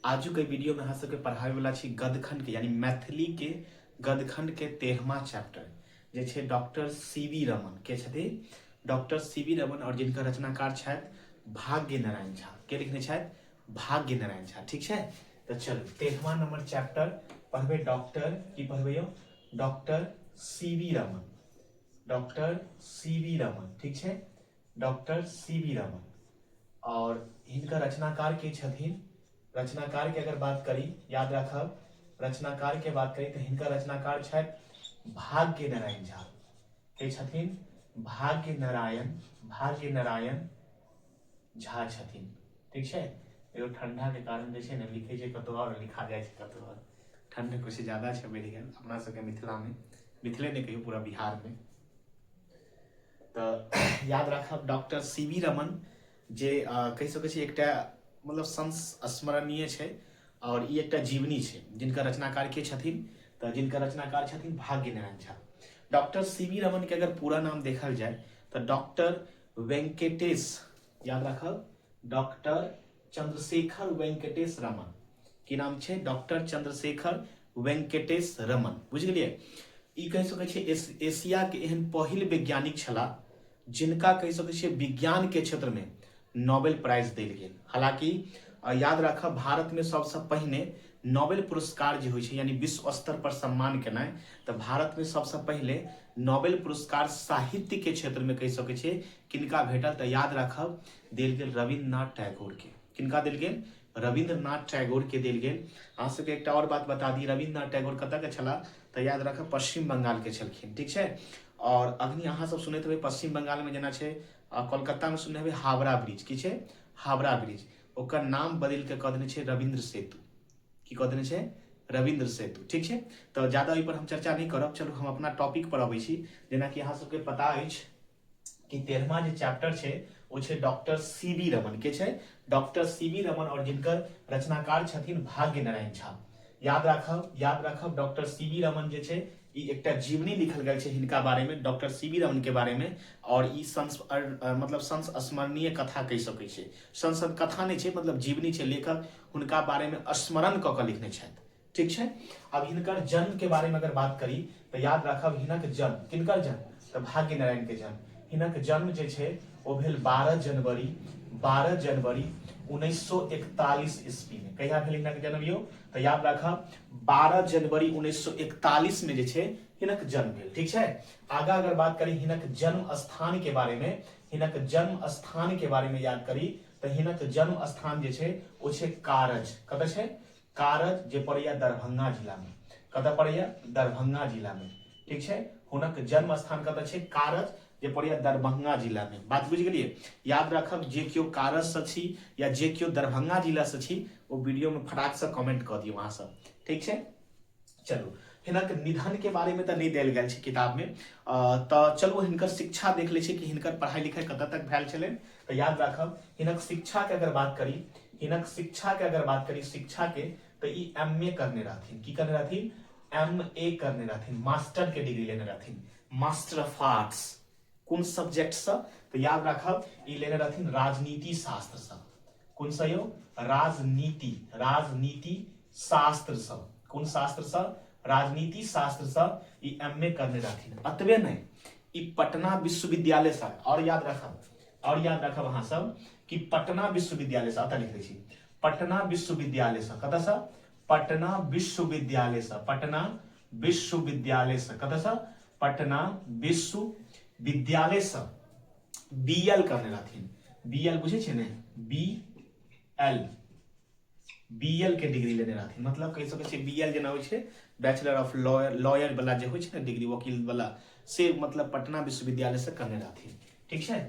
आजुक एहि वीडियो में अहाँ सबके पढ़ाबै वाला छी गदखंड के यानी मैथिली के गदखंड के 13वां चैप्टर जे छै डॉक्टर सी वी रमन के छथिन। डॉक्टर सी वी रमन और जिनकर रचनाकार छथि भाग्य नारायण झा। के लिखने छथि? भाग्य नारायण झा। ठीक छै, तऽ चलू 13वां नंबर चैप्टर पढ़बै। डॉक्टर की पढ़बै यौ? Doctor C V Raman. Doctor C V Raman. ठीक छै, डॉक्टर सी वी रमन और हिनकर रचनाकार के छथिन? रचनाकार के अगर बात करी, याद राखब, रचनाकार के बात करी तऽ हिनकर रचनाकार छथि भाग्य नारायण झा। के छथिन? भाग्य नारायण, भाग्य नारायण झा छथिन। ठीक छै, एगो ठंडा के कारण जे छै ने लिखे छै कतौ और लिखा जाइ छै कतौ और। ठंड कुछ ज्यादा छै बढ़ि गेल अपना सबके मिथिला में, मिथिले नहि कहियौ पूरा बिहार में। तऽ याद राखब डॉक्टर सी वी रमन जे कहि सकै छी एकटा मतलब संस्मरणीय छै और ई एकटा जीवनी छै जिनकर रचनाकार के छथिन? तऽ जिनकर रचनाकार छथिन Bhagya Narayan Jha. Doctor C V Raman के अगर पूरा नाम देखल जाय तऽ डॉक्टर वेंकटेश, याद राखब डॉक्टर चंद्रशेखर वेंकटेश रमन। की नाम छै? डॉक्टर चंद्रशेखर वेंकटेश रमन। बुझि गेलियै? ई कहि सकै छियै एशिया के एहन पहिल वैज्ञानिक छलाह जिनका कहि सकै छियै विज्ञान के क्षेत्र में नोबेल प्राइज देल गेल। हालांकि याद राखब भारत में सबसँ पहिने नोबेल पुरस्कार जे होइ छै यानी विश्व स्तर पर सम्मान केनाइ, तऽ भारत में सबसँ पहिले नोबेल पुरस्कार साहित्य के क्षेत्र में कहि सकै छियै किनका भेटल? तऽ याद राखब देल गेल रविन्द्रनाथ टैगोर के। किनका देल गेल? रविन्द्रनाथ टैगोर के देल गेल। अहाँ सबके एकटा और बात बता दी, रविन्द्रनाथ टैगोर कतऽ के छलाह? तऽ याद राखब पश्चिम बंगाल के छलखिन। ठीक छै, और अखनी अहाँ सब सुनैत हेबै पश्चिम बंगाल में जेना छै कोलकाता में सुनने हेबै हावड़ा ब्रिज। की छै? हावड़ा ब्रिज। ओकर नाम बदलि के कऽ देने छै रविन्द्र सेतु। की कऽ देने छै? रविन्द्र सेतु। ठीक छै, तऽ ज्यादा ओहि पर हम चर्चा नहि करब। चलू हम अपना टॉपिक पर अबै छी। जेनाकि अहाँ सबके पता अछि कि 13वां जे चैप्टर छै ओ छै डॉक्टर सी वी रमन के छै। डॉक्टर सी वी रमन और जिनकर रचनाकार छथिन भाग्य नारायण झा। याद राखब, याद राखब डॉक्टर सी वी रमन जे छै ई एकटा जीवनी लिखल गेल छै हिनका बारे में, डॉक्टर सी वी रमन के बारे में, और ई मतलब संस्मरणीय कथा कहि सकै छै। संसद कथा नहि छै, मतलब जीवनी छै। लेखक हुनका बारे में स्मरण कऽ कऽ लिखने छथि। ठीक छै, अब हिनकर जन्म के बारे में अगर बात करी तऽ याद राखब हिनक जन्म, किनकर जन्म? तऽ भाग्य नारायण के जन्म। हिनक जन्म जे छै ओ भेल 12 जनवरी, 12 जनवरी 1941 ईस्वी में। कहिया भेल हिनक जन्म यौ? तऽ याद राखब 12 जनवरी 1941 में जे छै हिनक जन्म भेल। ठीक छै, आगा अगर बात करी हिनक जन्म स्थान के बारे में, हिनक जन्म स्थान के बारे में याद करी तऽ हिनक जन्म स्थान जे छै ओ छै कारज। कतऽ छै? कारज, जे पड़ैया दरभंगा जिला में। कतऽ पड़ैया? दरभंगा जिला में। ठीक छै, हुनक जन्म स्थान कतऽ छै? कारज, जे पड़ैया दरभंगा जिला में। बात बुझि गेलियै? याद राखब जे केओ कारज से छी या जे केओ दरभंगा जिला से छी ओ वीडियो में फटाक से कमेंट कऽ दियौ अहाँ सब। ठीक छै, चलू हिनक निधन के बारे में तऽ नहि देल गेल छै किताब में, तऽ चलू हिनकर शिक्षा देख लै छी कि हिनकर पढ़ाई लिखाई कतऽ तक भेल छलनि। तऽ याद राखब हिनक शिक्षा के अगर बात करी, हिनक शिक्षा के अगर बात करी शिक्षा के, तऽ ई एम ए करने रहथिन। की करने रहथिन? एम ए करने रहथिन, मास्टर के डिग्री लेने रहथिन, मास्टर ऑफ आर्ट्स। कोन सब्जेक्ट से? तऽ याद राखब ई लेने रहथिन राजनीति शास्त्र से। कोन से यौ? राजनीति, राजनीति शास्त्र से। कोन शास्त्र से? राजनीति शास्त्र से ई एम ए करने रहथिन। अतबे नहि, ई पटना विश्वविद्यालय से, और याद रखब, और याद रखब अहाँ सब कि पटना विश्वविद्यालय से, अतः लिख दै छी पटना विश्वविद्यालय से। कतऽ से? पटना विश्वविद्यालय से। पटना विश्वविद्यालय से। कतऽ से? पटना विश्वविद्यालय से बी एल करने रहथिन। बी एल बुझै छियै ने? बी एल, बी एल के डिग्री लेने रहथिन। मतलब कहि सकै छियै बी एल जेना होइ छै बैचलर ऑफ लॉयर, लॉयर वाला जे होइ छै ने डिग्री, वकील वाला, से मतलब पटना विश्वविद्यालय से करने रहथिन। ठीक छै,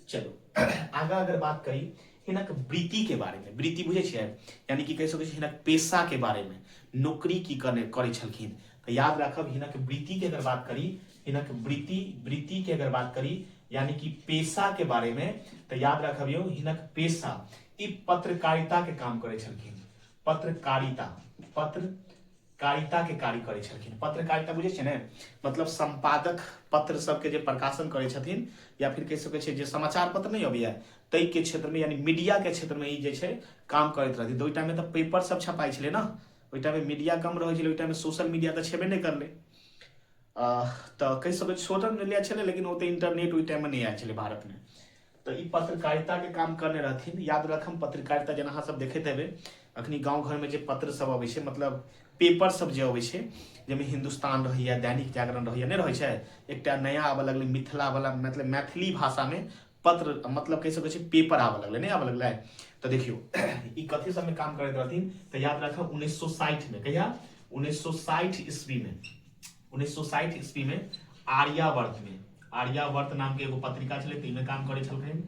चलू आगा अगर बात करी हिनक वृत्ति के बारे में। वृत्ति बुझै छियै? यानी कि कहि सकै छी हिनक पेशा के बारे में, नौकरी की करने करै छलखिन। तऽ याद राखब हिनक वृत्ति के अगर बात करी, हिनक वृत्ति, वृत्ति के अगर बात करी यानी कि पेशा के बारे में, तऽ याद राखब यौ हिनक पेशा ई पत्रकारिता के काम करै छलखिन। पत्रकारिता, पत्रकारिता कारिता के कार्य करै छलखिन। पत्रकारिता बुझै छियै ने, मतलब संपादक पत्र सबके जे प्रकाशन करै छथिन, या फिर कहि सकै छियै जे समाचार पत्र नहि अबैया ताहि के क्षेत्र में, यानी मीडिया के क्षेत्र में ई जे छै काम करैत रहथिन। तऽ ओहि टाइम में तऽ पेपर सब छपाइ छलै ने, ओहि टाइम में मीडिया कम रहै छलै, ओहि टाइम में सोशल मीडिया तऽ छेबे नहि करलै। तऽ कहि सकै छी सोशल मीडिया छलै, लेकिन ओते इंटरनेट ओहि टाइम में नहि आयल छलै भारत में। तऽ ई पत्रकारिता के काम करने रहथिन। याद रखम, पत्रकारिता जेना अहाँ सब देखैत हेबै अखनी गाँव घर में जे पत्र सब अबै छै, मतलब पेपर सब जे अबै छै, जाहिमे हिन्दुस्तान रहैया, दैनिक जागरण रहैया, नहि रहै छै, एकटा नया आबऽ लगलै मिथिला वाला, मतलब मैथिली भाषा में पत्र, मतलब कहि सकै छी पेपर आबऽ लगलै, नहि आबऽ लगलै। तऽ देखियौ ई कथी सबमे काम करैत रहथिन, तऽ याद राखब 1960 में, कहिया, 1960 ईस्वी में, 1960 ईस्वी में आर्यावर्त में, आर्यावर्त नाम के एगो पत्रिका छलै, ताहिमे काम करै छलखिन।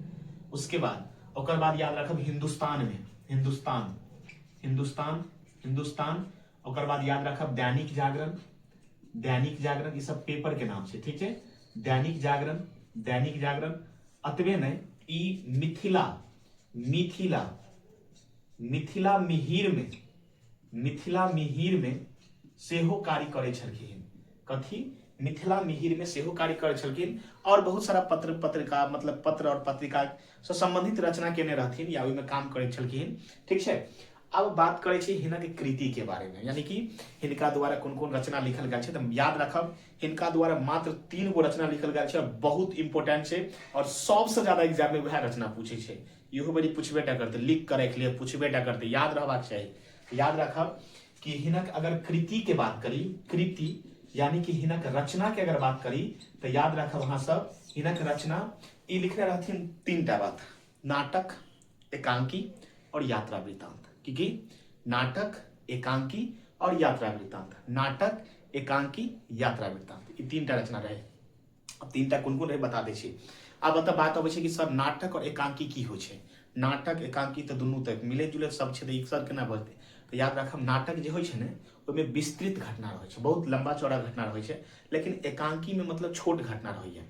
उसके बाद ओकर बाद याद राखब हिंदुस्तान में, हिंदुस्तान, हिंदुस्तान, हिंदुस्तान, ओकर बाद याद राखब दैनिक जागरण, दैनिक जागरण, ई सब पेपर के नाम छै, ठीक छै, दैनिक जागरण, दैनिक जागरण। अतबे नहि, ई मिथिला, मिथिला, मिथिला मिहिर में, मिथिला मिहिर में सेहो कार्य करै छलखिन। कथी, मिथिला मिहिर में सेहो कार्य करै छलखिन। और बहुत सारा पत्र पत्रिका, मतलब पत्र और पत्रिका से संबंधित रचना केने रहथिन या ओहिमे काम करै छलखिन, ठीक छै। अब बात करै छी हिनक कृति के बारे में, यानी कि हिनका द्वारा कोन कोन रचना लिखल गेल छै। तऽ याद रखब हिनका द्वारा मात्र 3 गो रचना लिखल गेल छै, बहुत इंपोर्टेंट छै और सबसे ज्यादा एग्जाम में वएह रचना पूछै छै। इहो बेरी पूछबे टा करतै, लिख कऽ राखि लिअ, पूछबे टा करतै, याद रहबाक चाही। याद रखब कि हिनक अगर कृति के बात करी, कृति यानी कि हिनक रचना के अगर बात करी, तऽ याद रखब अहाँ सब हिनक रचना ई लिखने रहथिन 3 टा बात, नाटक, एकांकी और यात्रा वृत्तांत। की की, नाटक, एकांकी और यात्रा वृत्तांत, नाटक, एकांकी, यात्रा वृत्तांत, ई 3 टा रचना रहे। अब 3 टा कोन कोन रहे बता दै छी। आब एतऽ बात अबै छै कि सर नाटक और एकांकी की होइ छै। नाटक एकांकी तऽ दुनू तऽ मिले जुले सब छै, तऽ एक सर केना बजतै। तऽ याद राखब नाटक जे होइ छै ने ओहिमे विस्तृत घटना रहै छै, बहुत लम्बा चौड़ा घटना रहै छै, लेकिन एकांकी में मतलब छोट घटना रहैया,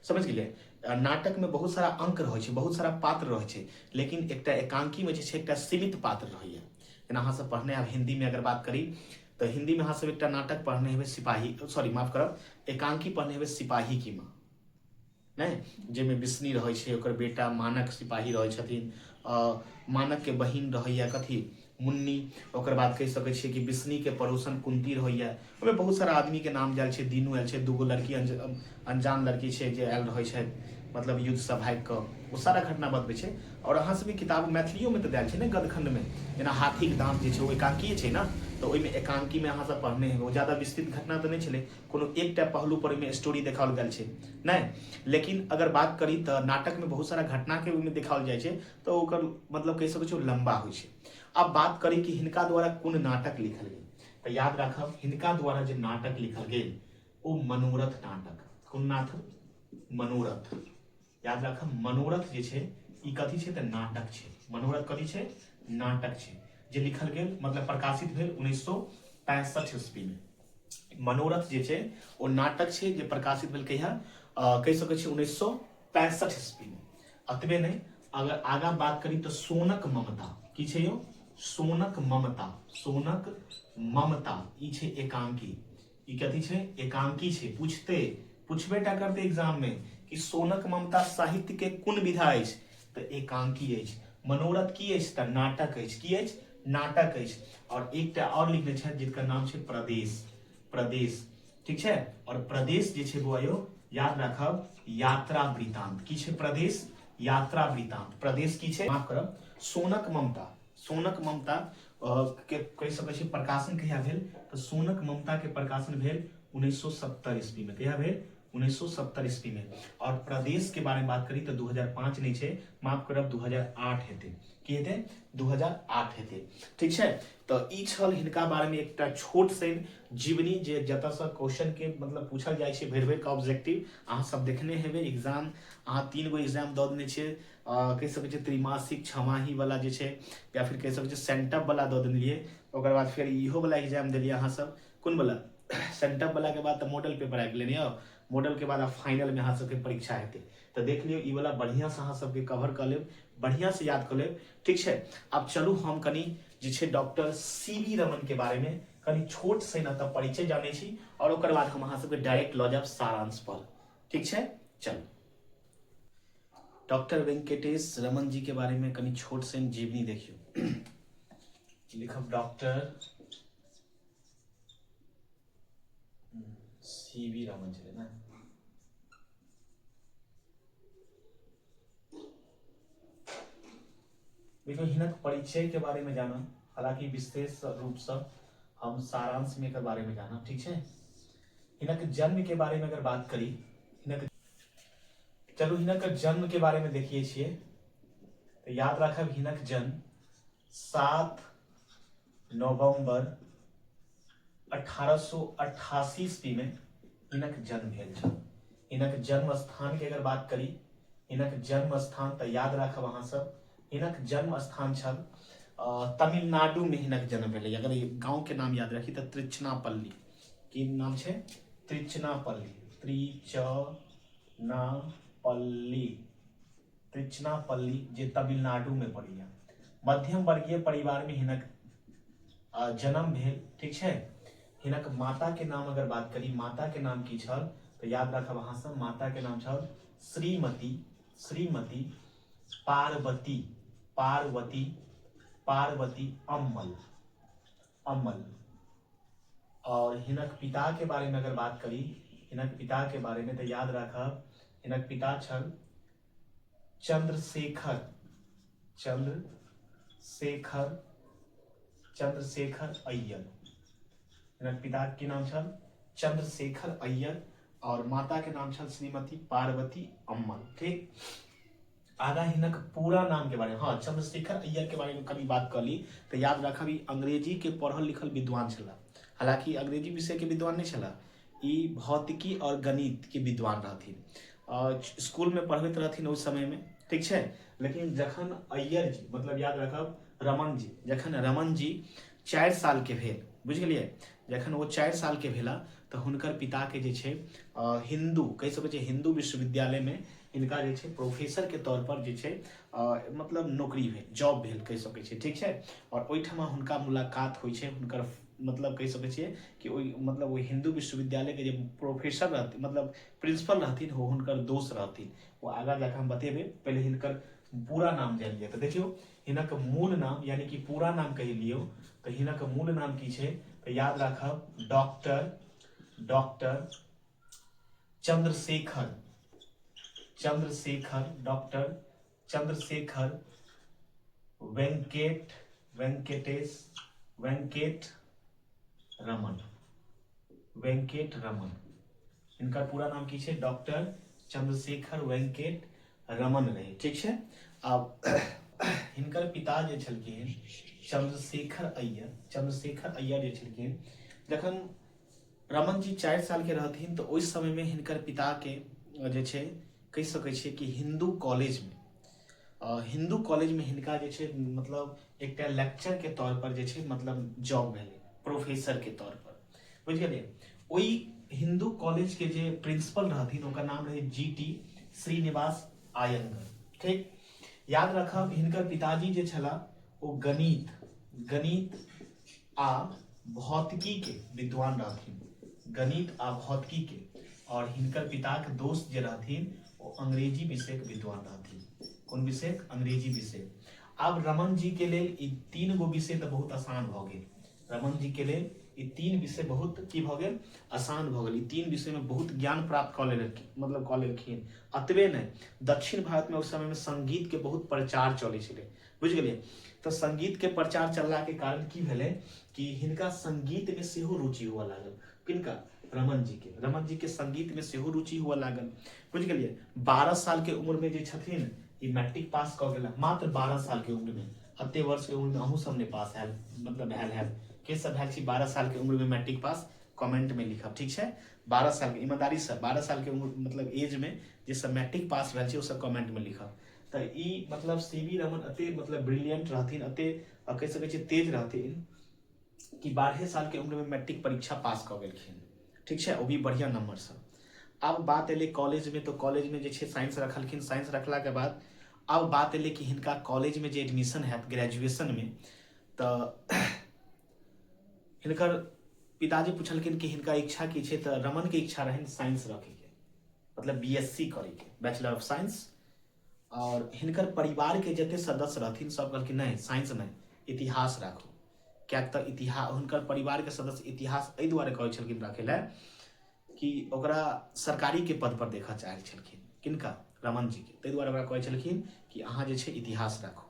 समझ गेलियै। नाटक में बहुत सारा अंक रहै छै, बहुत सारा पात्र रहै छै, लेकिन एकटा एकांकी में जे छै एकटा सीमित पात्र रहैया। जेना अहाँ सब पढ़ने आब हिंदी में अगर बात करी तऽ हिंदी में अहाँ सब एकटा नाटक पढ़ने हेबै सिपाही, सॉरी माफ करब, एकांकी पढ़ने हेबै सिपाही की माँ, नहि, जाहिमे बिसनी रहै छै, ओकर बेटा मानक सिपाही रहै छथिन, मानक के बहिन रहैया कथी, मुन्नी, ओकर बाद कहि सकै छियै कि बिसनी के पड़ोसन कुंती रहैया। ओहिमे बहुत सारा आदमी के नाम जायल छै, दीनू आयल छै, 2 गो लड़की अनजान लड़की छै जे आयल रहै छै, मतलब युद्धसँ भागि कऽ, ओ सारा घटना बतबै छै। और अहाँ सबके किताब मैथिलियोमे तऽ देल छै ने गदखंडमे, जेना हाथीके दाँत जे छै ओ एकांकीए छै ने, तऽ ओहिमे एकांकीमे अहाँ सब पढ़ने हेबै, ओ ज्यादा विस्तृत घटना तऽ नहि छलै, कोनो एकटा पहलू पर ओहिमे स्टोरी देखाओल गेल छै नहि। लेकिन अगर बात करी तऽ नाटकमे बहुत सारा घटनाके ओहिमे देखाओल जाइ छै, तऽ ओकर मतलब कहि सकै छियै ओ लम्बा होइ छै। आब बात करी कि हिनका द्वारा कोन नाटक लिखल गेल, तऽ याद राखब हिनका द्वारा जे नाटक लिखल गेल ओ मनोरथ नाटक। कोन नाटक, मनोरथ। याद राखब मनोरथ जे छै ई कथी छै, तऽ नाटक छै। मनोरथ कथी छै, नाटक छै, जे लिखल गेल मतलब प्रकाशित भेल 1965 ईस्वी में। मनोरथ जे छै ओ नाटक छै जे प्रकाशित भेल कहिया, कहि सकै छी 1965 ईस्वी में। अतबे नहि, अगर आगाँ बात करी तऽ सोनक ममता की छै यौ, सोनक ममता, सोनक ममता ई छै एकांकी। ई कथी छै, एकांकी छै। पूछते पूछबे टा करते एग्जाम में कि सोनक ममता साहित्य के कोन विधा अछि, तऽ एकांकी अछि। मनोरथ की अछि, तऽ नाटक अछि। की अछि, नाटक अछि। और एकटा और लिखने छथि जिनकर नाम छै प्रदेश, प्रदेश, ठीक छै। और प्रदेश जे छै बौआ यौ याद राखब यात्रा वृतांत। की छै प्रदेश, यात्रा वृतांत। प्रदेश की छै, माफ करब, सोनक ममता, सोनक ममता के कहि सकै छी प्रकाशन कहिया भेल, तऽ सोनक ममता के प्रकाशन भेल 1970 ईस्वी में। कहिया भेल, 1970 ईस्वी में। और प्रदेश के बारे में बात करी तऽ 2005 नहि छै, माफ करब 2008 हेतै। की हेतै, 2008 हेतै, ठीक छै। तऽ ई छल हिनका बारे में एकटा छोट सन जीवनी जे जतऽसँ क्वेश्चन के मतलब पूछल जाइ छै भरि भरि के ऑब्जेक्टिव। अहाँ सब देखने हेबै एग्जाम, अहाँ 3 गो एग्जाम दऽ देने छियै, कहि सकै छियै त्रैमासिक छमाही वाला जे छै, या फिर कहि सकै छियै सेंटअप वाला दऽ देलियै, ओकर बाद फेर इहो वाला एग्जाम देलियै अहाँ सब, कोन वाला, सेंटअप वाला के बाद तऽ मॉडल पेपर आबि गेलै ने यौ, मॉडल के बाद आब फाइनल में अहाँ सबके परीक्षा हेतै। तऽ देख लियौ ई वाला बढ़िआँसँ अहाँ सबके कवर कऽ लेब, बढ़िआँसँ याद कऽ लेब, ठीक छै। आब चलू हम कनि जे छै डॉक्टर सी वी रमन के बारे में कनि छोट से न तऽ परिचय जानै छी और ओकर बाद हम अहाँ सबके डायरेक्ट लऽ जायब सारांश पर। ठीक छै, चलू। डॉक्टर वेंकटेश रमन जी के बारे में कनि छोट सन जीवनी देखियौ। लिखब डॉक्टर सी वी रमन छलै ने। देखियौ, हिनक परिचय के बारे में जानब, हालांकि विशेष रूप से हम सारांश में एकर बारे में जानब। ठीक छै, हिनक जन्म के बारे में अगर बात करी, हिनक चलू हिनक जन्म के बारे में देखिए छियै तऽ याद राखब हिनक जन्म 7 नवंबर 1888 ईस्वी में हिनक जन्म भेल छल। हिनक जन्म स्थान के अगर बात करी, हिनक जन्म स्थान तऽ याद राखब अहाँ सब, हिनक जन्म स्थान छल तमिलनाडु में हिनक जन्म भेलै। अगर गांव के नाम याद रखी तऽ त्रिचनापल्ली। की नाम छै? त्रिचनापल्ली। त्रिचनापल्ली, त्रिचनापल्ली जे तमिलनाडु में पड़ैया। मध्यम वर्गीय परिवार में हिनक जन्म भेल। ठीक छै, हिनक माता के नाम अगर बात करी, माता के नाम की छल तऽ याद राखब अहाँ सब, माता के नाम छल श्रीमती, श्रीमती पार्वती, पार्वती, पार्वती अम्मल, अम्मल। और हिनक पिता के बारे में अगर बात करी, हिनक पिता के बारे में तो याद राखब हिनक पिता छल चंद्रशेखर, चंद्रशेखर, चंद्रशेखर अय्यर। हिनक पिता के नाम छल चंद्रशेखर अय्यर और माता के नाम छल श्रीमती पार्वती अम्मल। ठीक, आगा हिनक पूरा नाम के बारे में, हाँ चंद्रशेखर अय्यर के बारे में कभी बात कर ली तो याद रखब ई अंग्रेजी के पढ़ल लिखल विद्वान छला। हालांकि अंग्रेजी विषय के विद्वान नहीं छला, ई भौतिकी और गणित के विद्वान रहथिन, स्कूल में पढ़बैत रहथिन उस समय में। ठीक छै, लेकिन जखन अय्यर जी, मतलब याद रखब रमन जी, जखन रमन जी 4 साल के भेल, बुझि गेलियै, जखन ओ 4 साल के भेला तऽ हुनकर पिता के जे छै हिंदू कहि सकै छियै, हिंदू विश्वविद्यालय में हिनका जे छै प्रोफेसर के तौर पर जे छै मतलब नौकरी भेल, जॉब भेल कहि सकै छियै। ठीक छै, और ओहिठमा हुनका मुलाकात होइ छै, हुनकर मतलब कहि सकै छियै कि ओहि मतलब ओहि हिंदू विश्वविद्यालय के जे प्रोफेसर रहथिन, मतलब प्रिंसिपल रहथिन, ओ हुनकर दोस्त रहथिन। ओ आगाँ जाकऽ हम बतेबै, पहिले हिनकर पूरा नाम जानि लिअ। तऽ देखियौ हिनक मूल नाम यानी कि पूरा नाम कहि लियौ तऽ हिनक मूल नाम की छै तऽ याद राखब doctor, doctor Chandrashekhar, Chandrashekhar, doctor Chandrashekhar Venkat, Venkatesh, Venkat Raman, Venkat Raman. हिनकर पूरा नाम की छै? डॉक्टर चंद्रशेखर वेंकट रमन रहे। ठीक छै, आब हिनकर पिता जे छलखिन चंद्रशेखर अय्यर, चंद्रशेखर अय्यर जे छलखिन, जखन रमन जी 4 साल के रहथिन तऽ ओहि समय में हिनकर पिता के जे छै कहि सकै छियै कि हिंदू कॉलेज में, हिंदू कॉलेज में हिनका जे छै मतलब एकटा लेक्चर के तौर पर जे छै मतलब जॉब भेलै प्रोफेसर के तौर पर। बुझि गेलियै, ओहि हिंदू कॉलेज के जे प्रिंसिपल रहथिन ओकर नाम रहै जी टी श्रीनिवास आयंगर। ठीक, याद रखब हिनकर पिताजी जे छला ओ गणित, गणित आ भौतिकी के विद्वान रहथिन, गणित आ भौतिकी के, और हिनकर पिताक दोस्त जे रहथिन ओ अंग्रेजी विषय के विद्वान रहथिन। कोन विषय? अंग्रेजी विषय। आब रमन जी के लेल ई 3 गो विषय तऽ बहुत आसान भऽ गेल। रमन जी के लेल ई 3 विषय बहुत की भऽ गेल? आसान भऽ गेल। ई 3 विषय में बहुत ज्ञान प्राप्त कऽ लेलखिन, मतलब कऽ लेलखिन। एतबे नहि, दक्षिण भारत में उस समय में संगीत के बहुत प्रचार चलै छलै। बुझि गेलियै, तऽ संगीत के प्रचार चलला के कारण की भेलै कि हिनका संगीत में सेहो रुचि हुअ लागल। किनका? रमन जी के। रमन जी के संगीत में सेहो रुचि हुअ लागल। बुझि गेलियै, 12 साल के उम्र में जे छथिन ई मैट्रिक पास कऽ गेला, मात्र 12 साल के उम्र में। एते वर्ष के उम्र में अहूँ सब नहि पास हैल, मतलब भेल हैब। के सब भेल छी 12 साल के उम्र में मैट्रिक पास? कमेंट में लिखब। ठीक छै, 12 साल के ईमानदारी से 12 साल के उम्र मतलब एज में जे सब मैट्रिक पास भेल छै ओ सब कमेंट में लिखब। तऽ ई मतलब सी वी रमन एते मतलब ब्रिलियंट रहथिन, एते कहि सकै छियै तेज रहथिन कि 12 साल के उम्र में मैट्रिक परीक्षा पास कऽ गेलखिन। ठीक छै, ओ भी बढ़िया नंबर से। आब बात एलै कॉलेज में, तो कॉलेज में जे छै साइंस रखलखिन। साइंस रखला के बाद आब बात एलै कि हिनका कॉलेज में जे एडमिशन हैत ग्रेजुएशन में, तऽ हिनकर पिताजी पुछलखिन कि हिनका इच्छा की छै, तऽ रमनके इच्छा रहनि साइंस रखैके, मतलब बी एस सी करैके, बैचलर ऑफ साइंस। आओर हिनकर परिवारके जते सदस्य रहथिन सब कहलखिन नहि, साइंस नहि, इतिहास राखू। किएक तऽ इतिहास, हुनकर परिवारके सदस्य इतिहास एहि दुआरे कहै छलखिन राखै लए कि ओकरा सरकारीके पद पर देखऽ चाहै छलखिन। किनका? रमन जीके। ताहि दुआरे ओकरा कहै छलखिन कि अहाँ जे छै इतिहास राखू।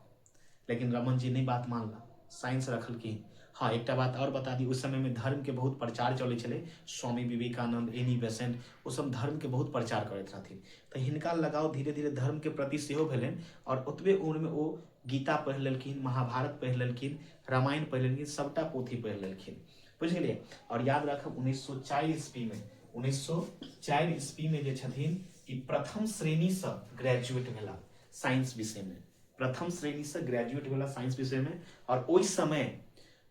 लेकिन रमन जी नहि बात मानला, साइंस रखलखिन। हँ, एकटा बात आओर बता दी, ओहि समयमे धर्मके बहुत प्रचार चलै छलै। स्वामी विवेकानंद, एनी बेसेंट, ओसभ धर्मके बहुत प्रचार करैत रहथिन। तऽ हिनका लगाव धीरे धीरे धर्मके प्रति सेहो भेलनि आओर ओतबे उम्रमे ओ गीता पढ़ि लेलखिन, महाभारत पढ़ि लेलखिन, रामायण पढ़ि लेलखिन, सभटा पोथी पढ़ि लेलखिन। बुझि गेलियै? आओर याद राखब, 1904 ईस्वीमे, 1904 ईस्वीमे जे छथिन ई प्रथम श्रेणीसँ ग्रेजुएट भेला साइंस विषयमे। प्रथम श्रेणीसँ ग्रेजुएट भेला साइंस विषयमे। आओर ओहि समय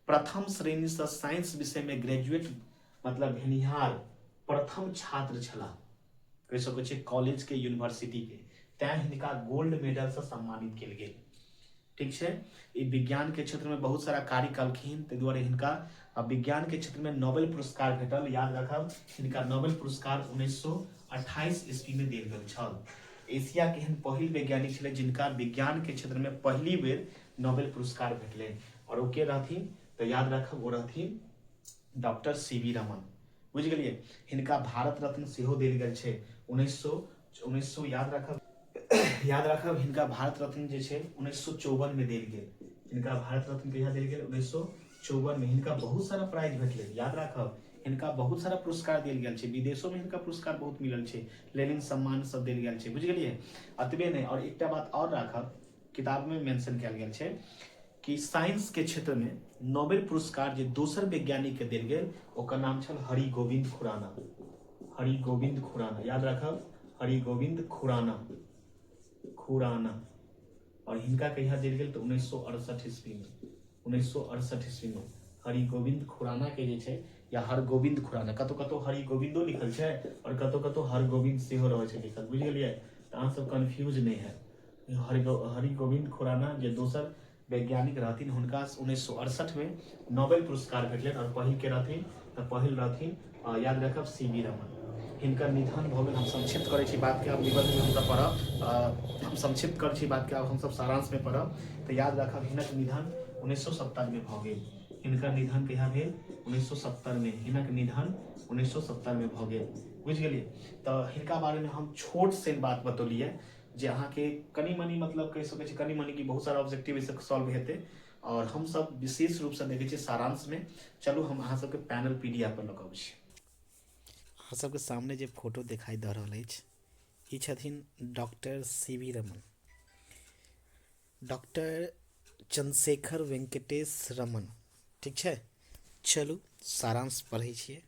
प्रथम श्रेणीसँ साइंस विषयमे ग्रेजुएट मतलब भेनिहार प्रथम छात्र छलाह, कहि सकै छियै कॉलेजके, यूनिवर्सिटीके। तैँ हिनका गोल्ड मेडलसँ सम्मानित कयल गेल। ठीक छै? ई विज्ञानके क्षेत्रमे बहुत सारा कार्य कलखिन, ताहि दुआरे हिनका विज्ञानके क्षेत्रमे नोबेल पुरस्कार भेटल। याद राखब, हिनका नोबेल पुरस्कार 1928 ईस्वीमे देल गेल छल। एशिया के एहन पहिल वैज्ञानिक छलै जिनका विज्ञान के क्षेत्र में पहली बेर नोबेल पुरस्कार भेटलनि। और ओ के रहथिन? तऽ याद राखब, ओ रहथिन डॉक्टर सी वी रमन। बुझि गेलियै? हिनका भारत रत्न सेहो देल गेल छै उन्नैस सौ, याद राखब, याद राखब, हिनका भारत रत्न जे छै 1954 में देल गेल। हिनका भारत रत्न कहिया देल गेल? 1954 में। हिनका बहुत सारा प्राइज भेटलै। याद राखब, हिनका बहुत सारा पुरस्कार देल गेल छै। विदेशो में हिनका पुरस्कार बहुत मिलल छै, लेनिन सम्मान सब देल गेल छै। बुझि गेलियै? एतबे नहि, आओर एकटा बात आओर राखब, किताब में मेंशन कयल गेल छै कि साइंस के क्षेत्र में नोबेल पुरस्कार जे दोसर वैज्ञानिक के देल गेल, ओकर नाम छल हरि गोविंद खुराना। हरि गोविंद खुराना, याद राखब, हरि गोविंद खुराना, खुराना। और हिनका कहिया देल गेल? तऽ 1968 ईस्वी में। 1968 ईस्वी में हरि गोविंद खुराना के जे छै, या हर गोविंद खुराना, कतौ कतौ हरि गोविंदो लिखल छै और कतौ कतौ हर गोविंद सेहो रहै छै लिखल। बुझि गेलियै? तऽ अहाँ सब कन्फ्यूज नहि है। हरि गोविंद खुराना जे दोसर वैज्ञानिक रहथिन, हुनका 1968 में नोबेल पुरस्कार भेटलनि। और पहिल के रहथिन? तऽ पहिल रहथिन, याद रखब, सी वी रमन। हिनकर निधन भऽ गेल, हम संक्षिप्त करै छी बातके, आब निबंधमे हमसब पढ़ब। हम संक्षिप्त करै छी बातके, आब हमसब सारांशमे पढ़ब। तऽ याद राखब, हिनक निधन 1970 मे भऽ गेल। हिनकर निधन कहिया भेल? 1970 मे। हिनक निधन 1970 मे भऽ गेल। बुझि गेलियै? तऽ हिनका बारेमे हम छोट सन बात बतौलियै जे अहाँके कनि मनि, मतलब कहि सकै छी कनि मनि कि बहुत सारा ऑब्जेक्टिव एहिसँ सॉल्व हेतै। आओर हमसब विशेष रूपसँ देखै छियै सारांशमे। चलू, हम अहाँ सबके पैनल पीडीएफ पर लऽ कऽ अबै छी। अहाँ सबके सामने जे फोटो देखाई दऽ रहल अछि, ई छथिन doctor C V Raman, doctor Chandrashekhar Venkatesh Raman. ठीक छै? चलू, सारांश पढ़ै छियै।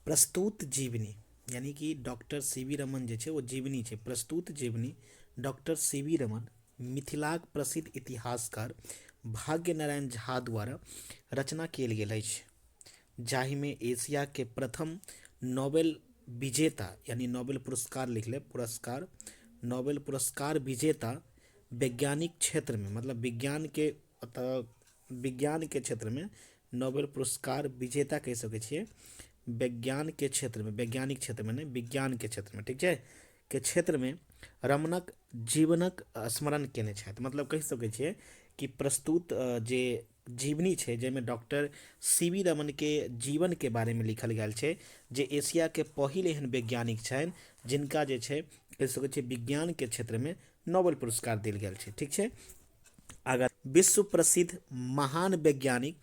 प्रस्तुत जीवनी, यानी कि डॉक्टर सी वी रमन जे छै ओ जीवनी छै। प्रस्तुत जीवनी डॉक्टर सी वी रमन मिथिलाक प्रसिद्ध इतिहासकार भाग्य नारायण झा द्वारा रचना कयल गेल अछि, जाहिमे एशियाके प्रथम नोबेल विजेता, यानी नोबेल पुरस्कार लिखले, पुरस्कार, नोबेल पुरस्कार विजेता वैज्ञानिक क्षेत्रमे, मतलब विज्ञानके, अतः विज्ञानके क्षेत्रमे नोबेल पुरस्कार विजेता कहि सकै छियै, विज्ञानके क्षेत्रमे, वैज्ञानिक क्षेत्रमे नहि, विज्ञानके क्षेत्रमे, ठीक छै, के क्षेत्रमे रमणक जीवनक स्मरण कयने छथि। मतलब कहि सकै छियै कि प्रस्तुत जे जीवनी छै, जाहिमे डॉक्टर सी वी रमनके जीवनके बारेमे लिखल गेल छै, जे एशियाके पहिल एहन वैज्ञानिक छनि जिनका जे छै, कहि सकै छियै, विज्ञानके क्षेत्रमे नोबेल पुरस्कार देल गेल छै। ठीक छै? अगर विश्व प्रसिद्ध महान वैज्ञानिक,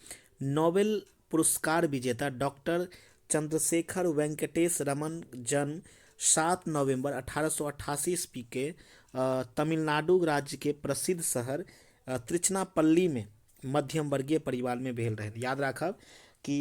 नोबेल पुरस्कार विजेता डॉक्टर चंद्रशेखर वेंकटेश रमन जन्म 7 नवंबर 1888 ईस्वी के तमिलनाडु राज्य के प्रसिद्ध शहर त्रिचनापल्ली में मध्यम वर्गीय परिवार में भेल रहनि। याद राखब कि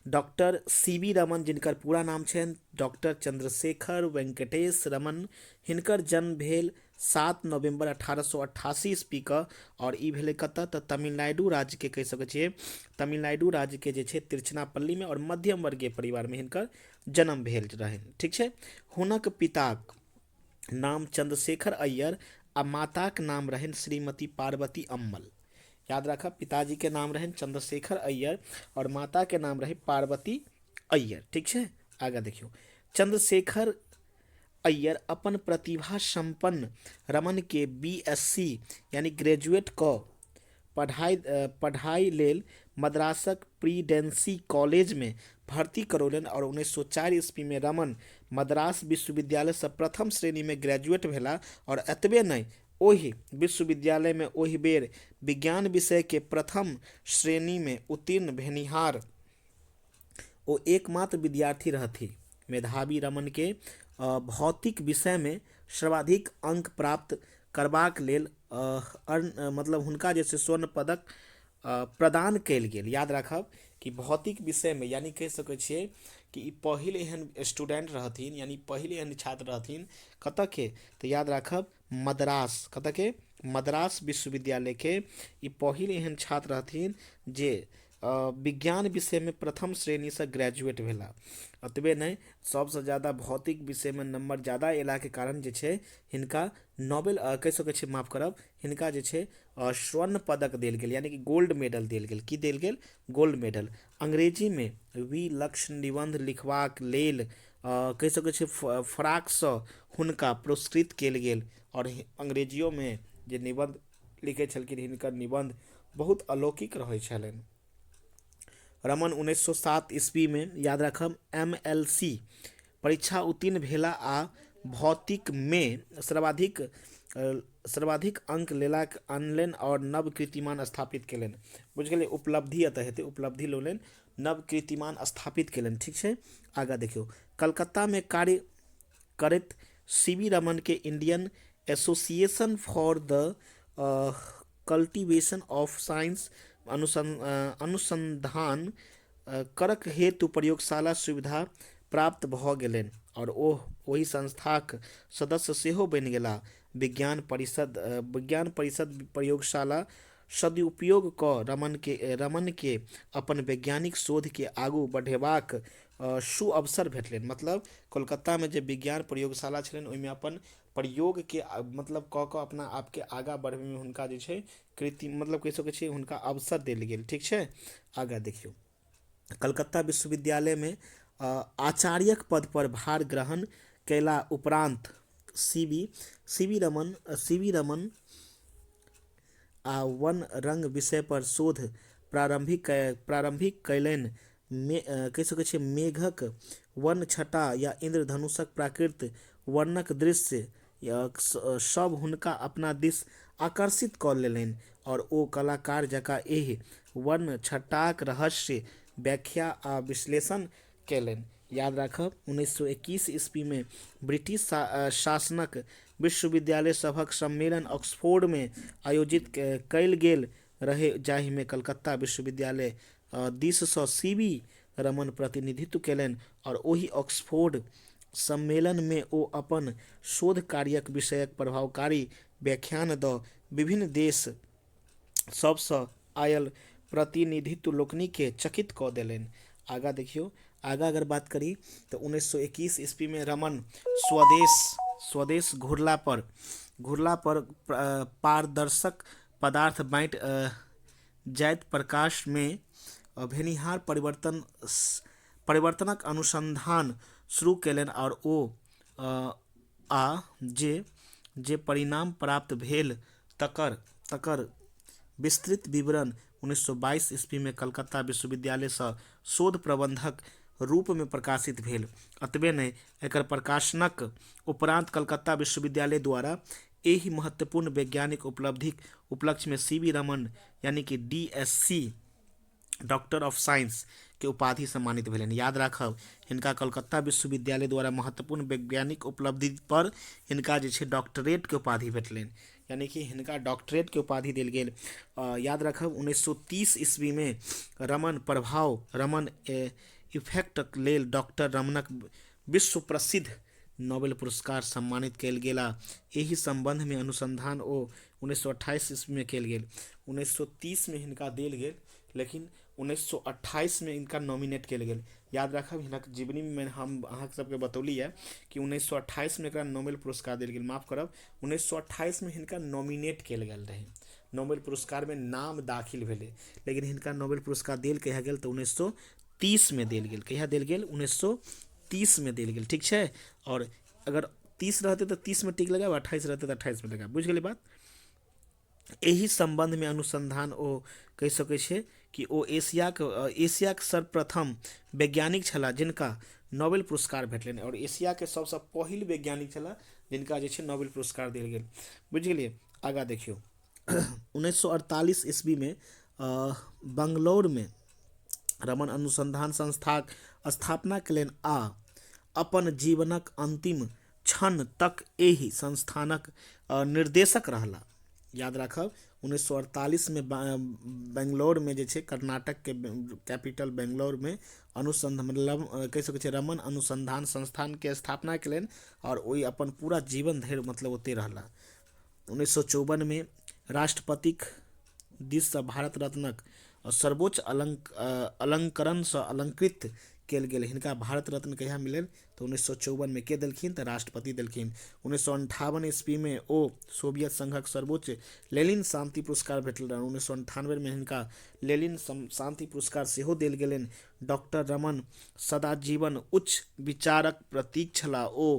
डॉक्टर सी वी रमन, जिनकर पूरा नाम छनि डॉक्टर चंद्रशेखर वेंकटेश रमन, हिनकर जन्म भेल 7 नवम्बर 1888 ईस्वीके आओर ई भेलै कतऽ? तऽ तमिलनाडु राज्यके, कहि सकै छियै तमिलनाडु राज्यके जे छै तिरुचनापल्लीमे, आओर मध्यम वर्गीय परिवारमे हिनकर जन्म भेल रहनि। ठीक छै? हुनक पिताक नाम चंद्रशेखर अय्यर आ माताक नाम रहनि श्रीमती पार्वती अम्मल। याद राखब, पिताजीके नाम रहनि चंद्रशेखर अय्यर आओर माताके नाम रहै पार्वती अय्यर। ठीक छै, आगाँ देखियौ, चंद्रशेखर अय्यर अपन प्रतिभा सम्पन्न रमन के बीएससी यानी ग्रेजुएट क पढ़ाई लेल मद्रासक प्रेसिडेंसी कॉलेज में भर्ती करौलनि और 1904 ईस्वी में रमन मद्रास विश्वविद्यालय से प्रथम श्रेणी में ग्रेजुएट भेला। और एतबे नहि, ओहि विश्वविद्यालय में ओहि बेर विज्ञान विषय के प्रथम श्रेणी में उत्तीर्ण भेनिहार ओ एकमात्र विद्यार्थी रहथि। मेधावी रमन के भौतिक विषय में सर्वाधिक अंक प्राप्त करबाक लेल मतलब हुनका जे छै स्वर्ण पदक प्रदान कयल गेल। याद राखब कि भौतिक विषय में यानी कहि सकै छियै कि ई पहिल एहन स्टूडेंट रहथिन, यानी पहिल एहन छात्र रहथिन कतऽ के, तऽ याद राखब मद्रास, कतऽ के, मद्रास विश्वविद्यालय के ई पहिल एहन छात्र रहथिन जे विज्ञान विषय में प्रथम श्रेणी से ग्रेजुएट भेला। एतबे नहि, सबसँ ज्यादा भौतिक विषय में नंबर ज्यादा अयलाके कारण जे छै हिनका नोबेल कहि सकै छियै, माफ करब, हिनका जे छै स्वर्ण पदक देल गेल, यानी कि गोल्ड मेडल देल गेल। की देल गेल? Gold medal. अंग्रेजी में विलक्षण निबंध लिखबाक लेल कहि सकै छियै फराकसँ हुनका पुरस्कृत कयल गेल। और अंग्रेजियो में जे निबंध लिखै छलखिन, हिनकर निबंध बहुत अलौकिक रहै छलनि। रमन 1907 ईस्वी में याद राखब MLC परीक्षा उत्तीर्ण भेला आ भौतिक में सर्वाधिक अंक लेलाक अनलनि और नव कीर्तिमान स्थापित केलनि। बुझि गेलियै, उपलब्धि एतऽ हेतै, उपलब्धि लौलनि, नव कीर्तिमान स्थापित केलनि। ठीक छै, आगाँ देखियौ, कलकत्ता में कार्य करैत सी वी रमन के Indian association for the cultivation of science अनुसंधान करक हेतु प्रयोगशाला सुविधा प्राप्त भऽ गेलनि और ओ ओहि संस्थाक सदस्य सेहो बनि गेलाह। विज्ञान परिषद प्रयोगशाला सदुपयोग कऽ रमन के अपन वैज्ञानिक शोध के आगू बढ़ेबाक सुअवसर भेटलनि। मतलब कोलकाता में जे विज्ञान प्रयोगशाला छलनि ओहिमे अपन प्रयोग के मतलब कऽ कऽ अपना आपके आगाँ बढ़बैमे हुनका जे छै कृति मतलब कहि सकै छियै हुनका अवसर देल गेल। ठीक छै, आगाँ देखियौ, कलकत्ता विश्वविद्यालय में आचार्यक पद पर भार ग्रहण कयला उपरांत सी वी रमन आ वन रंग विषय पर शोध प्रारंभिक कयलनि। कहि सकै छियै मेघक वन छटा या इंद्रधनुषक प्राकृत वर्णक दृश्य सब हुनका अपना दिस आकर्षित कऽ लेलनि और ओ कलाकार जकाँ एहि वर्ण छटाक रहस्य व्याख्या आ विश्लेषण कयलनि। याद राखब, 1921 ईस्वी में ब्रिटिश शासनक विश्वविद्यालय सभक सम्मेलन ऑक्सफोर्ड में आयोजित कयल गेल रहे, जाहिमे कलकत्ता विश्वविद्यालय दिससँ सी वी रमन प्रतिनिधित्व कयलनि और ओहि ऑक्सफोर्ड सम्मेलन में ओ अपन शोध कार्यक विषयक प्रभावकारी व्याख्यान दऽ विभिन्न देश सबसँ आयल प्रतिनिधित्व लोकनि के चकित कऽ देलनि। आगाँ देखियौ, आगाँ अगर बात करी तऽ 1921 ईस्वी में रमन स्वदेश घुरला पर पारदर्शक पदार्थ बाँटि जाइत प्रकाश में भेनिहार परिवर्तनक अनुसंधान शुरू कयलनि और ओ आ जे परिणाम प्राप्त भेल तकर विस्तृत विवरण 1922 ईस्वी में कलकत्ता विश्वविद्यालय सँ शोध प्रबंधक रूप में प्रकाशित भेल। एतबे नहि, एकर प्रकाशनक उपरांत कलकत्ता विश्वविद्यालय द्वारा एहि महत्वपूर्ण वैज्ञानिक उपलब्धिक उपलक्ष्य में सी वी रमन यानी कि DSc doctor of science के उपाधि सम्मानित भेलनि। याद राखब, हिनका कलकत्ता विश्वविद्यालय द्वारा महत्वपूर्ण वैज्ञानिक उपलब्धि पर हिनका जे छै डॉक्टरेट के उपाधि भेटलनि, यानी कि हिनका डॉक्टरेट के उपाधि देल गेल। याद राखब, 1930 ईस्वी में रमन प्रभाव रमन इफेक्टक लेल डॉक्टर रमनक विश्व प्रसिद्ध नोबेल पुरस्कार सम्मानित कयल गेला। एहि संबंध में अनुसंधान ओ 1928 ईस्वी में कयल गेल। 1930 में हिनका देल गेल, लेकिन 1928 में इनका नॉमिनेट कयल गेल। याद राखब, हिनक जीवनी में हम अहाँ सबके बतौली है कि 1928 में एकरा नोबेल पुरस्कार देल गेल। माफ करब, 1928 में हिनका नॉमिनेट कयल गेल रहे। नोबेल पुरस्कारमे नाम दाखिल भेलै। लेकिन हिनका नोबेल पुरस्कार देल कहिया गेल? तऽ 1930मे देल गेल। कहिया देल गेल? 1930मे देल गेल, ठीक छै। आओर अगर 30 रहतै तऽ 30मे टिक लगायब, 28 रहतै तऽ 28मे लगायब। बुझि गेलियै बात? एहि सम्बन्धमे अनुसन्धान ओ कहि सकै छियै कि ओ एशियाक एशियाक सर्वप्रथम वैज्ञानिक छलाह जिनका नोबेल पुरस्कार भेटलनि, आओर एशियाके सबसँ पहिल वैज्ञानिक छलाह जिनका जे छै नोबेल पुरस्कार देल गेल। बुझि गेलियै? आगाँ देखियौ, 1948 ईस्वीमे बंगलौरमे रमन अनुसन्धान संस्थाक स्थापना कयलनि आ अपन जीवनक अन्तिम क्षण तक एहि संस्थानक निर्देशक रहला। याद राखब, 1948मे बेंगलौरमे जे छै कर्नाटकके कैपिटल बेंगलौरमे अनुसन्धान मतलब कहि सकै छियै रमन अनुसन्धान संस्थानके स्थापना कयलनि आओर ओहि अपन पूरा जीवन धरि मतलब ओतहि रहला। 1954मे राष्ट्रपतिक दिससँ भारत रत्नक सर्वोच्च अलङ्करणसँ अलङ्कृत कयल गेल। हिनका भारत रत्न कहिया मिलल? तऽ 1954मे। के देलखिन? तऽ राष्ट्रपति देलखिन। 1958 ईस्वीमे ओ सोवियत संघक सर्वोच्च लेनिन शान्ति पुरस्कार भेटल रहनि। 1998मे हिनका लेनिन शान्ति पुरस्कार सेहो देल गेलनि। डॉक्टर रमन सदा जीवन उच्च विचारक प्रतीक छलाह। ओ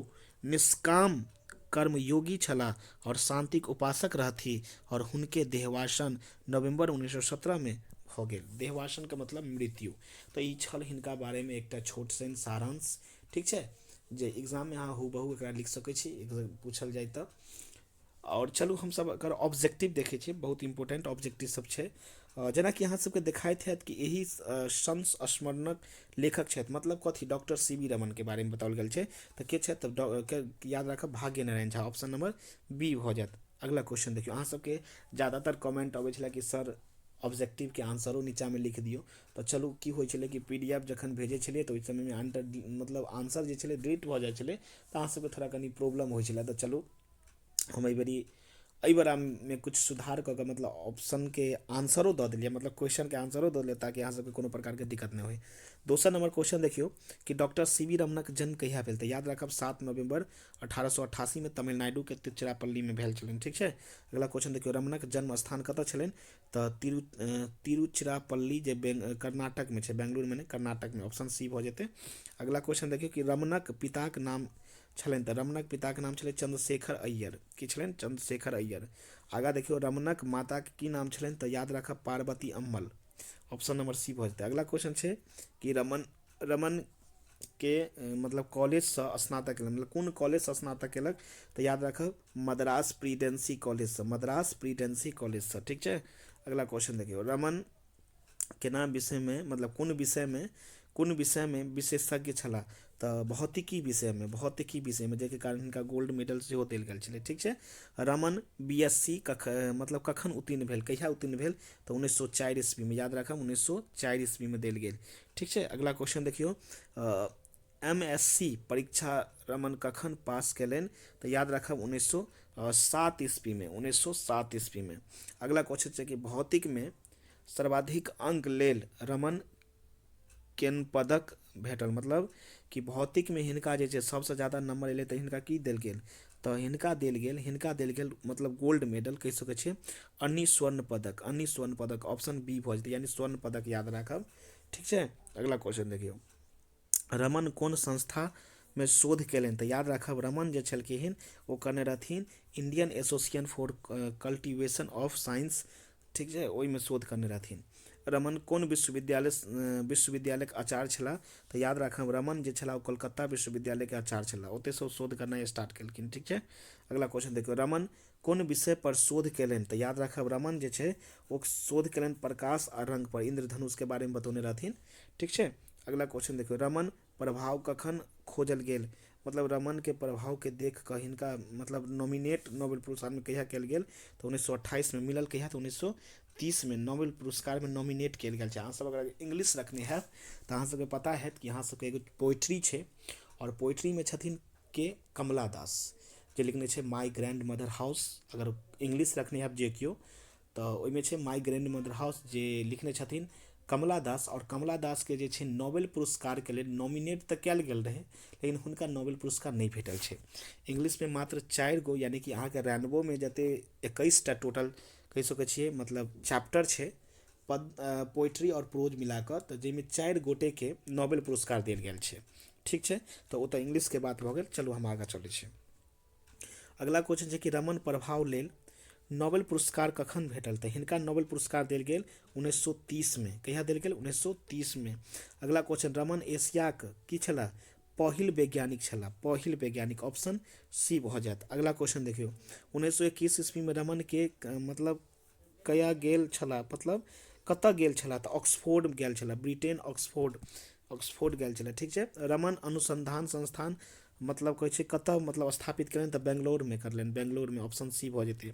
निष्काम कर्मयोगी छलाह आओर शान्तिक उपासक रहथि आओर हुनके देहवासन नवम्बर 1917मे भऽ गेल। देहवासनके मतलब मृत्यु। तऽ ई छल हिनका बारेमे एकटा छोट सन सारांश, ठीक छै, जे एग्जाममे अहाँ हूबहू एकरा लिख सकै छी पूछल जाय तऽ। आओर चलू हमसब एकर ऑब्जेक्टिव देखै छियै, बहुत इम्पोर्टेंट ऑब्जेक्टिव सब छै। जेनाकि अहाँ सबके देखाइत हैत कि एहि संस्मरणक लेखक छथि, मतलब कथी? डॉक्टर सी वी रमनके बारेमे बताओल गेल छै। तऽ के छथि? तऽ याद राखब Bhagya Narayan Jha, option number B भऽ जायत। अगला क्वेश्चन देखियौ, अहाँ सबके ज्यादातर कमेंट अबै छलै कि सर ऑब्जेक्टिवके आंसरो नीचाँमे लिख दियौ। तऽ चलू की होइ छलै कि पी डी एफ जखन भेजै छलियै तऽ ओहि समयमे आंटर मतलब आंसर जे छलै डिलीट भऽ जाइ छलै, तऽ अहाँ सबके थोड़ा कनि प्रॉब्लम होइ छलै। तऽ चलू हम एहिबेरी एहिबेरामे किछु सुधार कऽ कऽ मतलब ऑप्शनके आंसरो दऽ देलियै, मतलब क्वेश्चनके आंसरो दऽ देलियै ताकि अहाँ सबके कोनो प्रकारके दिक्कत नहि होइ। दोसर नंबर क्वेश्चन देखियौ कि डॉक्टर सी वी रमनक जन्म कहिया भेल? तऽ याद राखब 7 नवम्बर 1888मे तमिलनाडुके तिरुचिरापल्लीमे भेल छलनि, ठीक छै। अगला क्वेश्चन देखियौ, रमनक जन्म स्थान कतऽ छलनि? तऽ तिरुचिरापल्ली जे कर्नाटकमे छै, बेंगलुरुमे नहि, कर्नाटकमे, ऑप्शन सी भऽ जेतै। अगला क्वेश्चन देखियौ कि रमनक पिताक नाम छलनि? तऽ रमनक पिताके नाम छलै चंद्रशेखर अय्यर। की छलनि? चंद्रशेखर अय्यर। आगाँ देखियौ, रमनक माताके की नाम छलनि? तऽ याद राखब Parvati Ammal, option number C भऽ जेतै। अगला क्वेश्चन छै कि रमन रमन के मतलब कॉलेजसँ स्नातक केलक, मतलब कोन कॉलेजसँ स्नातक केलक? तऽ याद राखब मद्रास प्रेसिडेंसी कॉलेजसँ, मद्रास प्रेसिडेंसी कॉलेजसँ, ठीक छै। अगला क्वेश्चन देखियौ, रमन केना विषयमे मतलब कोन विषयमे कोन विषयमे विशेषज्ञ छलाह? तऽ भौतिकी विषयमे, भौतिकी विषयमे, जाहिके कारण हिनका गोल्ड मेडल सेहो देल गेल छलै, ठीक छै। रमन बी एस सी कख मतलब कखन उत्तीर्ण भेल, कहिया उत्तीर्ण भेल? तऽ 1904 ईस्वीमे, याद राखब 1904 ईस्वीमे देल गेल, ठीक छै। अगला क्वेश्चन देखियौ, एम एस सी परीक्षा रमन कखन पास कयलनि? तऽ याद राखब 1907 ईस्वीमे, 1907 ईस्वीमे। अगला क्वेश्चन छै कि भौतिकमे सर्वाधिक अंक लेल रमन केन पदक भेटल, मतलब कि भौतिकमे हिनका जे छै सबसँ ज्यादा नंबर एलै तऽ हिनका की देल गेल? तऽ हिनका देल गेल, हिनका देल गेल मतलब गोल्ड मेडल कहि सकै छियै, अन्य स्वर्ण पदक, अन्य स्वर्ण पदक, ऑप्शन बी भऽ जेतै, यानी स्वर्ण पदक याद राखब, ठीक छै। अगला क्वेश्चन देखियौ, रमन कोन संस्थामे शोध कयलनि? तऽ याद राखब रमन जे छलखिन ओ करने रहथिन Indian association for cultivation of science, ठीक छै, ओहिमे शोध करने रहथिन। रमन कोन विश्वविद्यालयके आचार्य छलाह? तऽ याद राखब रमन जे छलाह ओ कोलकाता विश्वविद्यालयके आचार्य छलाह, ओतयसँ ओ शोध करनाइ स्टार्ट केलखिन, ठीक छै। अगला क्वेश्चन देखियौ, रमन कोन विषय पर शोध कयलनि? तऽ याद राखब रमन जे छै ओ शोध कयलनि प्रकाश आ रंग पर, इंद्रधनुषके बारेमे बतौने रहथिन, ठीक छै। अगला क्वेश्चन देखियौ, रमन प्रभाव कखन खोजल गेल? मतलब रमनके प्रभावके देख कऽ हिनका मतलब नॉमिनेट नोबेल पुरस्कारमे कहिया कयल गेल? तऽ 1928मे मिलल। कहिया? तऽ 1930मे नोबेल पुरस्कारमे नॉमिनेट कयल गेल छै। अहाँसभ अगर इंग्लिश रखने हैब तऽ अहाँ सबके पता हैत कि अहाँ सबके एगो पोइट्री छै आओर पोइट्रीमे छथिन के कमला दास, जे लिखने छै माय ग्रैंड मदर हाउस। अगर इंग्लिश रखने हैब जे केओ तऽ ओहिमे छै माय ग्रैंड मदर हाउस, जे लिखने छथिन कमला दास। आओर कमला दासके जे छै नोबेल पुरस्कारके लेल नॉमिनेट तऽ कयल गेल रहै, लेकिन हुनका नोबेल पुरस्कार नहि भेटल छै। इंग्लिशमे मात्र 4 गो, यानी कि अहाँके रेनबोमे जते 21टा टोटल कहि सकै छियै मतलब चैप्टर छै पद पोइट्री आओर प्रोज मिला कऽ, तऽ जाहिमे 4 गोटेके नोबेल पुरस्कार देल गेल छै। ठीक छै, तऽ ओ तऽ इंग्लिशके बात भऽ गेल। चलू हम आगाँ चलै छी। अगला क्वेश्चन छै कि रमन प्रभाव लेल नोबेल पुरस्कार कखन भेटल? तऽ हिनका नोबेल पुरस्कार देल गेल 1930 मे। कहिया देल गेल? 1930 मे। अगला क्वेश्चन, रमन एशियाक की छलाह? पहिल वैज्ञानिक छलाह, पहिल वैज्ञानिक, ऑप्शन सी भऽ जायत। अगला क्वेश्चन देखियौ, 1921 ईस्वीमे रमन के मतलब कया गेल छलाह, मतलब कतऽ गेल छलाह? तऽ ऑक्सफोर्ड गेल छलाह, ब्रिटेन, ऑक्सफोर्ड, ऑक्सफोर्ड गेल छलाह। ठीक छै। रमन अनुसंधान संस्थान मतलब कहै छै कतऽ मतलब स्थापित केलनि? तऽ बेंगलोरमे करलनि, बेंगलोरमे, ऑप्शन सी भऽ जेतै।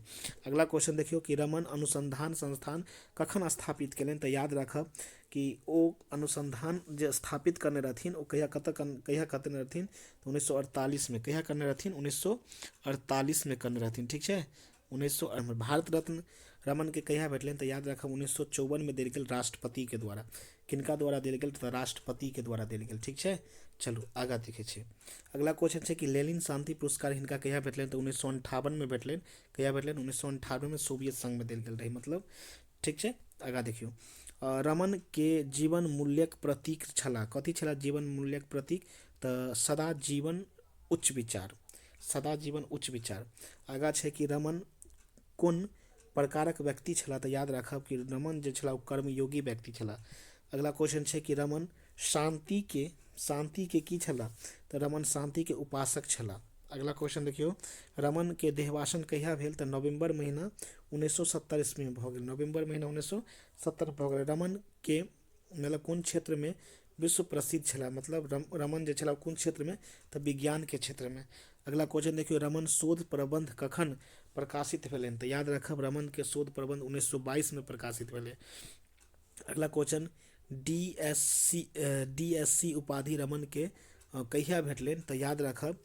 अगला क्वेश्चन देखियौ कि रमन अनुसंधान संस्थान कखन स्थापित केलनि? तऽ याद राखब कि ओ अनुसंधान जे स्थापित करने रहथिन, ओ कहिया, कतऽ, कहिया करने रहथिन? तऽ 1948मे। कहिया करने रहथिन? 1948मे करने रहथिन। ठीक छै। 1900 भारत रत्न रमनके कहिया भेटलनि? तऽ याद राखब, 1954मे देल गेल राष्ट्रपतिके द्वारा। किनका द्वारा देल गेल? तऽ राष्ट्रपतिके द्वारा देल गेल। ठीक छै, चलू आगाँ देखै छी। अगला क्वेश्चन छै कि लेनिन शान्ति पुरस्कार हिनका कहिया भेटलनि? तऽ 1958मे भेटलनि। कहिया भेटलनि? 1958मे, सोवियत संघमे देल गेल रहै मतलब। ठीक छै, आगाँ देखियौ। रमन के जीवन मूल्यक प्रतीक छलाह। कथी छलाह जीवन मूल्यक प्रतीक? तऽ सदा जीवन उच्च विचार, सदा जीवन उच्च विचार। आगाँ छै कि रमन कोन प्रकारक व्यक्ति छलाह? तऽ याद राखब कि रमन जे छलाह, ओ कर्मयोगी व्यक्ति छलाह। अगला क्वेश्चन छै कि रमन शान्तिके की छलाह? तऽ रमन शान्तिके उपासक छलाह। अगला क्वेश्चन देखियौ, रमनके देहवासन कहिया भेल? तऽ नवम्बर महीना 1970 ईस्वीमे भऽ गेल, नवम्बर महीना 1970 भऽ गेल। रमनके मतलब कोन क्षेत्रमे विश्व प्रसिद्ध छलाह? मतलब रमन जे छलाह, कोन क्षेत्रमे? तऽ विज्ञानके क्षेत्रमे। अगला क्वेश्चन देखियौ, रमन शोध प्रबन्ध कखन प्रकाशित भेलनि? तऽ याद राखब, रमनके शोध प्रबन्ध 1922मे प्रकाशित भेलै। अगला क्वेश्चन, डी एस सी उपाधि रमनके कहिया भेटलनि? तऽ याद राखब,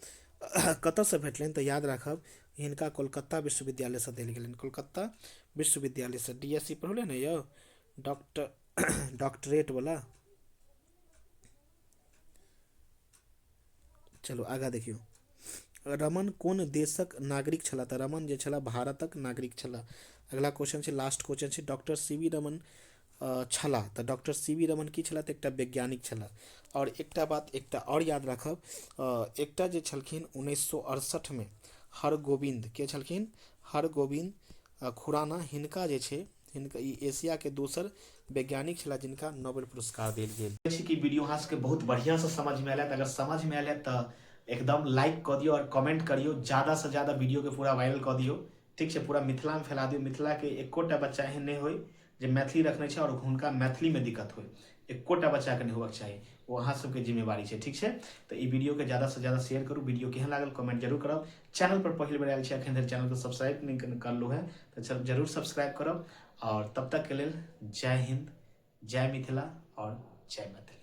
कतऽसँ भेटलनि? तऽ याद राखब, हिनका कोलकाता विश्वविद्यालयसँ देल गेलनि, कोलकाता विश्वविद्यालयसँ। डी एस सी पढ़ले ने यौ, डॉक्टरेटवला। चलू आगाँ देखियौ। रमन कोन देशक नागरिक छलाह? तऽ रमन जे छलाह, भारतक नागरिक छलाह। अगला क्वेश्चन छै, लास्ट क्वेश्चन छै, डॉक्टर सी वी रमन छलाह। तऽ डॉक्टर सी वी रमन की छलाह? तऽ एकटा वैज्ञानिक छलाह। आओर एकटा बात एकटा आओर याद राखब, एकटा जे छलखिन 1968मे हरगोविंद के छलखिन, हरगोविंद खुराना, हिनका जे छै, हिनका ई एशियाके दोसर वैज्ञानिक छलाह जिनका नोबेल पुरस्कार देल गेल छै। कि वीडियो अहाँ सबके बहुत बढ़िआँसँ समझमे आयल? अगर समझमे आयल तऽ एकदम लाइक कऽ दियौ आओर कमेंट करियौ। ज़्यादासँ ज़्यादा वीडियोके पूरा वायरल कऽ दियौ। ठीक छै, पूरा मिथिलामे फैला दियौ। मिथिलाके एकोटा बच्चा एहन नहि होइ जे मैथिली रखने छै आओर हुनका मैथिलीमे दिक्कत होइ। एकोटा बच्चाके नहि होबाक चाही। ओ अहाँ सबके जिम्मेवारी छै। ठीक छै, तऽ ई वीडियोके ज़्यादासँ ज़्यादा शेयर करू। वीडियो केहन लागल, कमेंट जरूर करब। चैनल पर पहिल बेर आयल छी, अखन धरि चैनलके सब्सक्राइब नहि करलहुँ हँ, तऽ जरूर सब्सक्राइब करब। आओर तब तकके लेल जय हिन्द, जय मिथिला आओर जय मैथिली।